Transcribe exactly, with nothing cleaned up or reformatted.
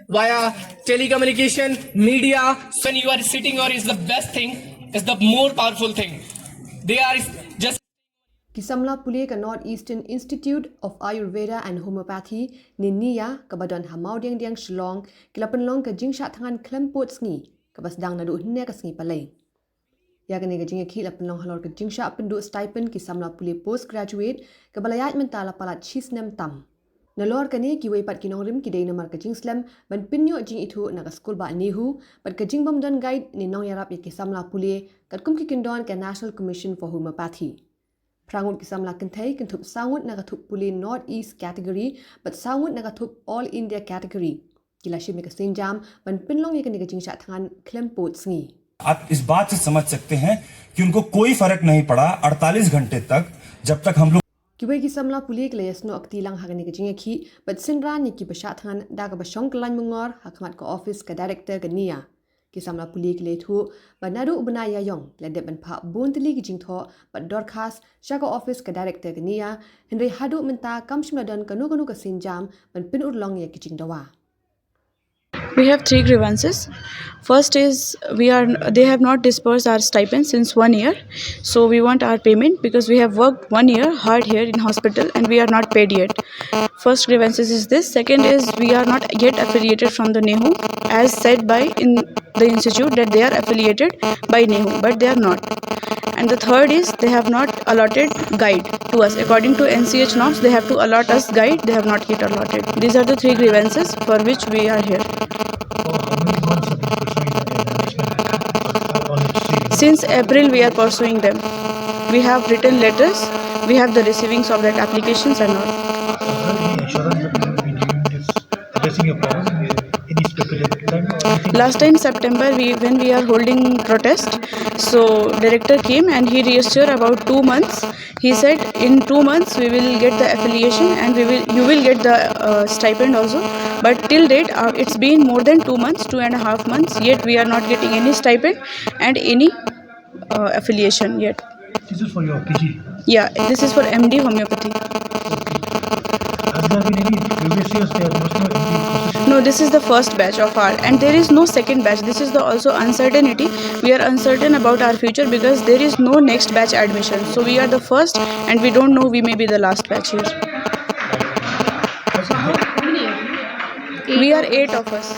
via telecommunication, media. When you are sitting here is the best thing, is the more powerful thing. They are just Ki samla pule ka North Eastern Institute of Ayurveda and Homeopathy, ne NEEAH, kaba don ha Mawdiangdiang, Shillong, ki la pynlong ka jingshah thngan khlem pud sngi, kaba sdang naduh hynne ka sngi Palei. Ïa kane ka jingïakhih la pynlong halor ka jingshah pynduh stipend ki samla pule postgraduate, kaba la ïaid mynta la palat shi snem tam. Nalor kane, kiwei pat ki nongrim ki dei namar ka jingslem ban pynïoh jingithuh na ka skulbah NEHU bad ka jingbym don guide ne nongïarap ïa ki samla pule, katkum ki kyndon ka National Commission for Homeopathy. Phra ngut ki samla kynthei, kynthup saw ngut na ka thup pule North East category bad saw ngut na ka thup All India category, ki la shim ïa ka sienjam ban pynlong ïa kane ka jingshah thngan khlem pud sngi. आप इस बात से समझ सकते हैं कि उनको कोई फर्क नहीं पड़ा अड़तालीस घंटे तक, जब तक हम लोग Kiwei ki samla pule ki la ïasnoh kti lang ha kane ka jingïakhih bad synran ïa kiba shah thngan da kaba shong kyllain myngor ha khmat ka office ka director ka NEEAH. Ki samla pule ki la ïathuh ba naduh u bnai Ïaïong ki la dep ban phah bun tylli ki jingthoh bad dorkhas sha ka office ka director ka NEEAH, hynrei haduh mynta kam shym la don kano kano ka sienjam ban pynurlong ïa ki jingdawa. We have three grievances. First is we are they have not disbursed our stipend since one year. So we want our payment because we have worked one year hard here in hospital and we are not paid yet. First grievances is this. Second is we are not yet affiliated from the NEHU as said by in the institute that they are affiliated by NEHU, but they are not. And the third is they have not allotted guide to us. According to N C H norms, they have to allot us guide. They have not yet allotted. These are the three grievances for which we are here. For how many months have been pursuing the management? All the three. Since April, we are pursuing them. We have written letters. We have the receivings of that applications and all. Is there any assurance that we will be doing this, addressing your problem in any specific time or anything? Last time September, we when we are holding protest, so director came and he reassured about two months. He said in two months we will get the affiliation and we will you will get the uh, stipend also. But till date, uh, it's been more than two months, two and a half months. Yet we are not getting any stipend and any uh, affiliation yet. This is for your P G. Yeah, this is for M D homeopathy. Has there been any previous years there was no M D position? No, this is the first batch of our, and there is no second batch. This is the also uncertainty. We are uncertain about our future because there is no next batch admission. So we are the first, and we don't know we may be the last batch here. We are eight of us.